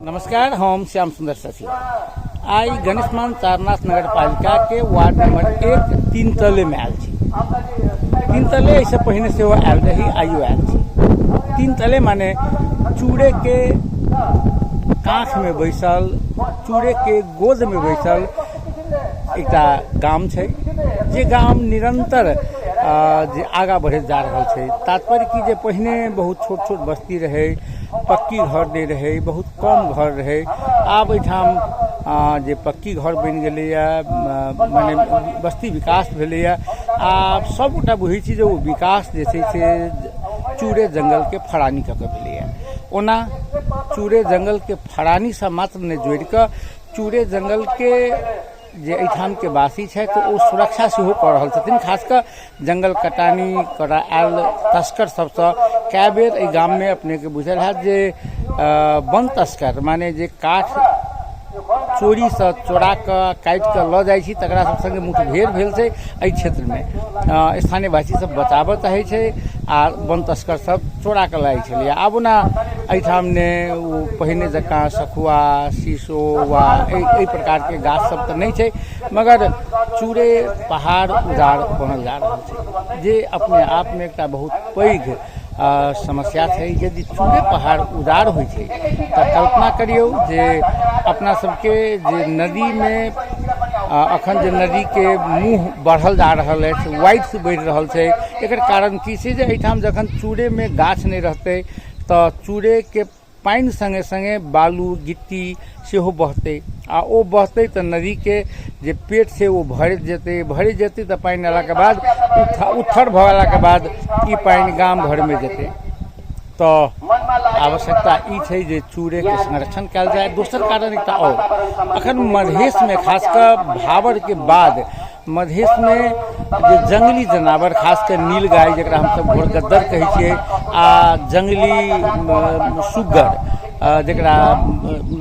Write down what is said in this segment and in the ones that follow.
नमस्कार, हम श्याम सुंदर शशि। आइ गणेशमान चारनाथ नगरपालिका के वार्ड नंबर 1 तीन तले में आयल छी। तीन तले एहिसँ पहिने सेहो आयल रही, आइयो आयल छी। तीन तले माने चूड़े के काँख में बैसल, चूड़े के गोद में बैसल एकटा गाम छै, जे गाम निरंतर जे आगाँ बढ़ैत जा रहल छै। तात्पर्य की जे पहिने बहुत छोट छोट बस्ती रहै, पक्की घर नहि रहै, बहुत कम घर रहै। आब एहिठाम जे पक्की घर बनि गेलैए, मने बस्ती विकास भेलैए। आब सभगोटा बुझै छी जे ओ विकास जे छै से चूड़े जङ्गलके फड़ानी कऽ कऽ भेलैए। ओना चूड़े जङ्गलके फड़ानीसँ मात्र नहि जोड़ि कऽ चूड़े जङ्गलके जे एहिठामके वासी छथि ओ सुरक्षा सेहो कऽ रहल छथिन। खास कऽ जङ्गल कटानी करऽ आयल तस्कर सबसँ कए बेर एहि गाममे अपनेके बुझल हैत जे वन तस्कर माने जे काठ चोरीसँ चोरा कऽ काटि कऽ लऽ जाइ छी तकरा सब सङ्गे मुठभेड़ भेल छै। एहि क्षेत्रमे स्थानीयवासी सब बचाबऽ चाहै छै आ वन तस्कर सब चोरा कऽ लऽ जाइ छलैए। आब ओना एहिठाम ने ओ पहिने जकाँ सखुआ शीशो वा एहि प्रकारके गाछ सब तऽ नहि छै, मगर चूड़े पहाड़ उजाड़ बनल जा रहल छै, जे अपने आपमे एकटा बहुत पैघ समस्या छै। यदि चूड़े पहाड़ उजाड़ होइ छै तऽ कल्पना करियौ जे अपना सबके जे नदीमे अखन जे नदीके मुँह बढ़ल जा रहल अछि, वाइड्स बढ़ि रहल छै, एकर कारण की छै जे एहिठाम जखन चूड़ेमे गाछ नहि रहतै तऽ चूड़ेके पानि सङ्गे सङ्गे बालू गिट्टी सेहो बहतै आ ओ बहतै तऽ नदीके जे पेट छै ओ भरि जेतै। भरि जेतै तऽ पानि अयलाके बाद उत्थर भऽ गेलाके बाद ई पानि गाम घरमे जेतै। तऽ आवश्यकता ई छै जे चूड़ेके संरक्षण कयल जाय। दोसर कारण एकटा आओर, अखन मधेशमे खास कऽ भावरके बाद मधेशमे जे जङ्गली जनावर खास कऽ नील गाय जकरा हमसभ घोरगद्दर कहै छियै आ जङ्गली सुग्गर जकरा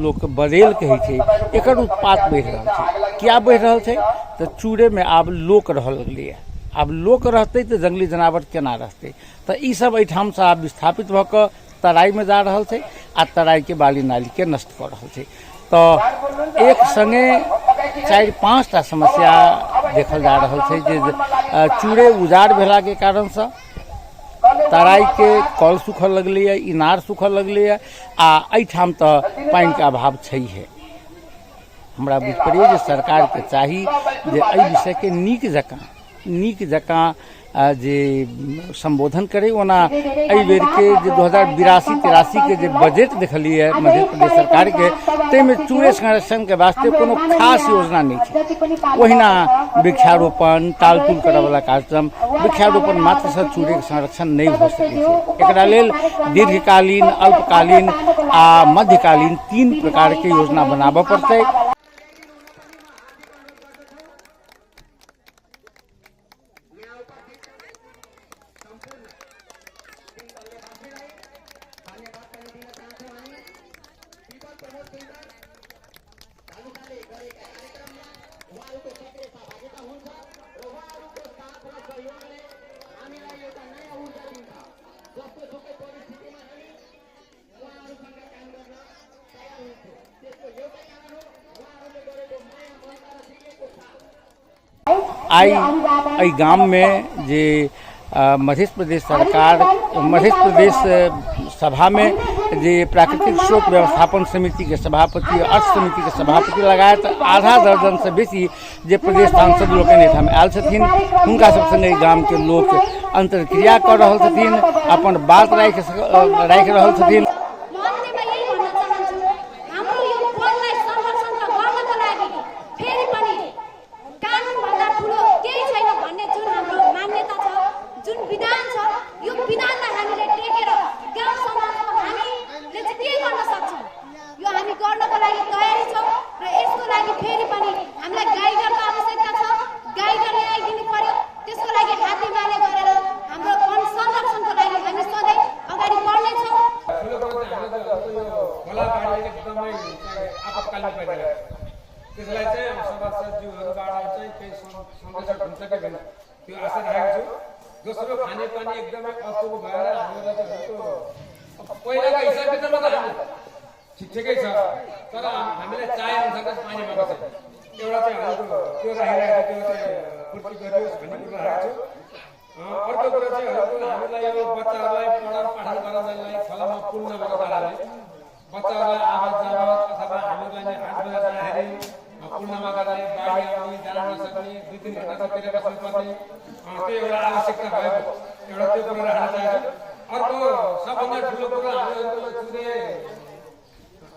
लोक बरेल कहै छै, एकर उत्पात बढ़ि रहल छै। किया बढ़ि रहल छै तऽ चूड़ेमे आब लोक रहऽ लगलैए। आब लोक रहतै तऽ जङ्गली जनावर केना रहतै? तऽ ईसभ एहिठामसँ आब विस्थापित भऽ कऽ तराइमे जा रहल छै आ तराइके बाली नालीके नष्ट कऽ रहल छै। तऽ एक सङ्गे 4-5टा समस्या देखल जा रहल छै जे चूड़े उजाड़ भेलाके कारणसँ तराइके कल सूखऽ लगलैए, इनार सूखऽ लगलैए आ एहिठाम तऽ पानिके अभाव छैहे। हमरा बुझि पड़ैए जे सरकारके चाही जे एहि विषयके नीक जकाँ जे सम्बोधन करै। ओना एहि बेरके जे 2082-83 के जे बजट देखलियै मध्य प्रदेश सरकारके, ताहिमे चूड़े संरक्षणके वास्ते कोनो खास योजना नहि छै। ओहिना वृक्षारोपण ताल तुल करऽवला कार्यक्रम, वृक्षारोपण मात्रसँ चूड़ेके संरक्षण नहि भऽ सकै छै। एकरा लेल दीर्घकालीन, अल्पकालीन आ मध्यकालीन 3 प्रकारके योजना बनाबऽ पड़तै। आइ एहि गाममे जे मध्य प्रदेश सरकार मध्य प्रदेश सभामे जे प्राकृतिक स्रोत व्यवस्थापन समितिके सभापति, अर्थ समितिके सभापति लगायत आधा दर्जनसँ बेसी जे प्रदेश सांसद लोकनि एहिठाम आयल छथिन, हुनका सब सङ्गे गामके लोक अन्तर्क्रिया कऽ रहल छथिन, अपन बात राखि रहल छथिन। कानुनभन्दा ठुलो केही छैन भन्ने जुन हाम्रो मान्यता छ, जुन विधान छ, यो विधानलाई हामीले टेकेर गाउँ समाजमा हामीले चाहिँ के गर्न सक्छौँ, यो हामी गर्नको लागि तयारी छौँ र यसको लागि फेरि पनि हामीलाई गाइडरको आवश्यकता छ। गाइडर ल्याइदिनु पर्यो। त्यसको लागि हातेमाले गरेर हाम्रो वन संरक्षणको लागि हामी सधैँ अगाडि बढ्नेछौँ। त्यसलाई चाहिँ अब सभासदज्यूहरूबाट चाहिँ केही संरक्षण हुन्छ कि भन्ने त्यो आशा राखेको छु। दोस्रो, खानेपानी एकदमै अपुग भएर हाम्रो चाहिँ पहिलाको हिसाबले त मात्र हामी ठिक ठिकै छ, तर हामीलाई चाहे अनुसार चाहिँ पानी भएको छैन। एउटा चाहिँ हजुरको त्यो राखिरहेको छ, त्यो चाहिँ पूर्ति गरियोस् भन्ने कुरो राखेको छु। अर्को कुरो चाहिँ हजुरको हामीलाई यो बच्चाहरूलाई पढन पाठन गर्न जानलाई खोलामा पुल नभएको कारणले बच्चाहरूलाई आवाज जावत अथवा हामीहरूलाई नै हाट बजार जाँदाखेरि पुल नभएको कारणले बाढी आउने, जान नसक्ने, 2-3 घन्टा चपेर बस्नुपर्ने, त्यो एउटा आवश्यकता भएको एउटा त्यो कुरो राख्न चाहन्छु। अर्को सबभन्दा ठुलो कुरो हामीहरूको चुरे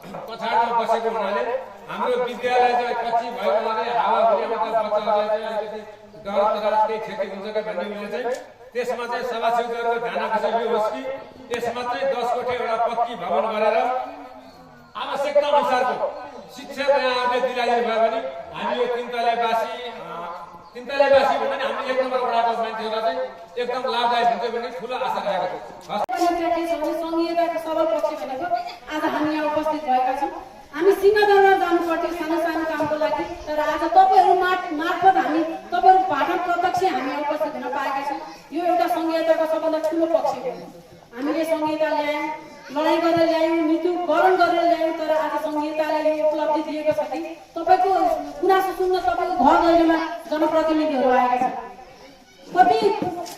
पछाडिमा बसेको हुनाले हाम्रो विद्यालय चाहिँ कच्ची भएको हुनाले हावाहुरीबाट बच्चाहरूलाई चाहिँ अलिकति डर त्रास केही क्षति हुन्छ कि भन्ने उले चाहिँ त्यसमा चाहिँ सभासदहरूको ध्यान आकर्षण यो होस् कि यसमा चाहिँ 10 कोठी एउटा पक्की भवन गरेर आवश्यकता अनुसारको शिक्षा यहाँहरूले दिलाइदिनु भयो भने हामी यो तिनतलावासी भन्दा नि हाम्रो 1 नम्बर वडाको मान्छेहरूलाई चाहिँ एकदम लाभदायक हुन्छ भन्ने ठुलो आशा राखेको छु। सङ्घीयताको सबल पक्ष भनेको आज हामी यहाँ उपस्थित भएका छौँ। हामी सिंहदरबार जानु पर्थ्यो सानो सानो कामको लागि, तर आज तपाईँहरू मार्फत हामी तपाईँहरू भाषण प्रत्यक्ष हामी यहाँ उपस्थित हुन पाएका छौँ। यो एउटा सङ्घीयताको सबभन्दा ठुलो पक्ष हो। हामीले सङ्घीयता ल्यायौँ, लडाइँ गरेर ल्यायौँ, मृत्यु वरण गरेर ल्यायौँ, तर आज सङ्घीयताले यो उपलब्धि दिएको छ कि तपाईँको गुनासो सुन्न तपाईँको घर दैलोमा जनप्रतिनिधिहरू आएका छन्। कति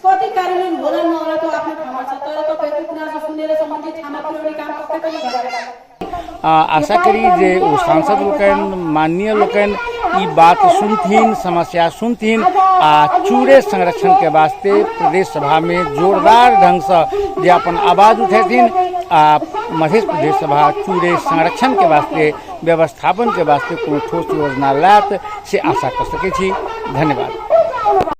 कति कार्यान्वयन होला नहोला त्यो आफ्नो ठाउँमा छ, तर तपाईँहरूको गुनासो सुनेर सम्बन्धित ठाउँमा पुर्याउने काम पक्कै पनि गरेका छन्। आशा करी जे ओ सांसद लोकनि, माननीय लोकनि ई बात सुनथिन, समस्या सुनथिन आ चूरे संरक्षण के वास्ते प्रदेश सभा में जोरदार ढंग से जे अपन आवाज उठेथिन आ मध्य प्रदेश सभा चूरे संरक्षण के वास्ते, व्यवस्थापन के वास्ते कोनो ठोस योजना लायत से आशा कर सकै छी। धन्यवाद।